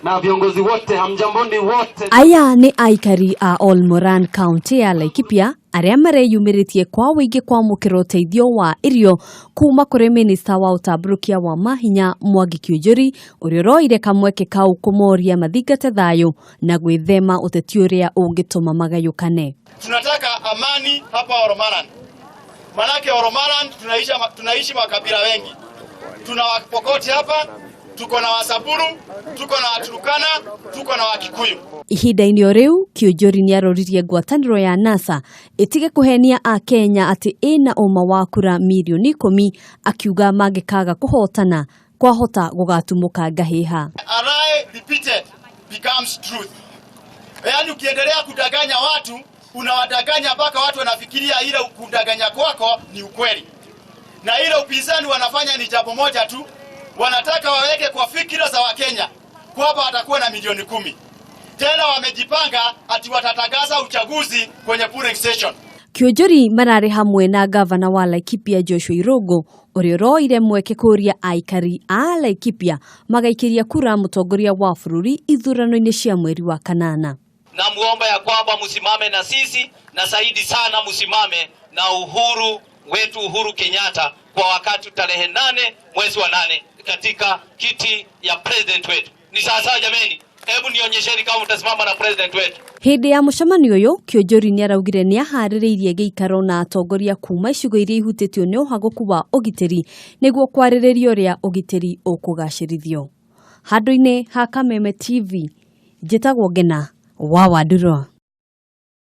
Na viongozi wote, hamjamboni wote. Aya nĩ aikari a Olmoran, kaunti ya Laikipia, arĩa mareyumĩrĩtie kwa ũingĩ kwamũkĩra ũteithio wa irio kuma kũrĩ minista wa ũtambũrũkia wa mahinya Mwangi Kiunjuri, ũrĩa ũroire kamweke kau kũmoria mathingate thayũ na gwĩthema ũteti ũrĩa ũngĩtũma magayũkane. Tunataka amani hapa Ormaran, manake Ormaran tunaishi, tunaishi makabila wengi. Tuna Wapokoti hapa, tuko na Wasamburu, tuko na Waturkana, tuko na Wakikuyu. Ihinda-inĩ o rĩu, Kiunjuri nĩaroririe ngwatanĩro ya NASA ĩtige kũhenia akenya atĩ ĩna ũma wa kura mirioni 10, akiuga mangĩkaga kũhotana kwahota gũgatumũka ngahĩha. A lie repeated becomes truth. Yaani ukiendelea kudanganya watu, unawadanganya mpaka watu wanafikiria ile kudanganya kwako ni ukweli. Na ile upinzani wanafanya ni jambo moja tu, wanataka waweke kwa fikira za Wakenya kwamba watakuwa na milioni 10. Tena wamejipanga ati watatangaza uchaguzi kwenye polling station. Kiunjuri mararĩ hamwe na gavana wa Laikipia Joshua Irungu, ũrĩa ũroire mweke kũria aikari a Laikipia magaikĩria kura mũtongoria wa bũrũri ithurano-inĩ cia mweri wa kanana. Na muomba ya kwamba msimame na sisi na zaidi sana msimame na Uhuru wetu Uhuru Kenyatta kwa wakati tarehe 8 mwezi wa 8 katika kiti ya president wetu. Ni sawa jameni? Hebu nionyesheni kama mtasimama na president wetu. Hĩndĩ ya mũcemanio ũyũ, Kiunjuri nĩaraugire nĩaharĩrĩirie gĩikaro na atongoria kuma icigo iria ihutĩtio nĩ ũhagũku wa ũgitĩri nĩguo kwarĩrĩria ũrĩa ũgitĩri ũkũgacĩrithio. Handũ-inĩ ha Kameme TV, njĩtagwo Ngena wa Wandurwa.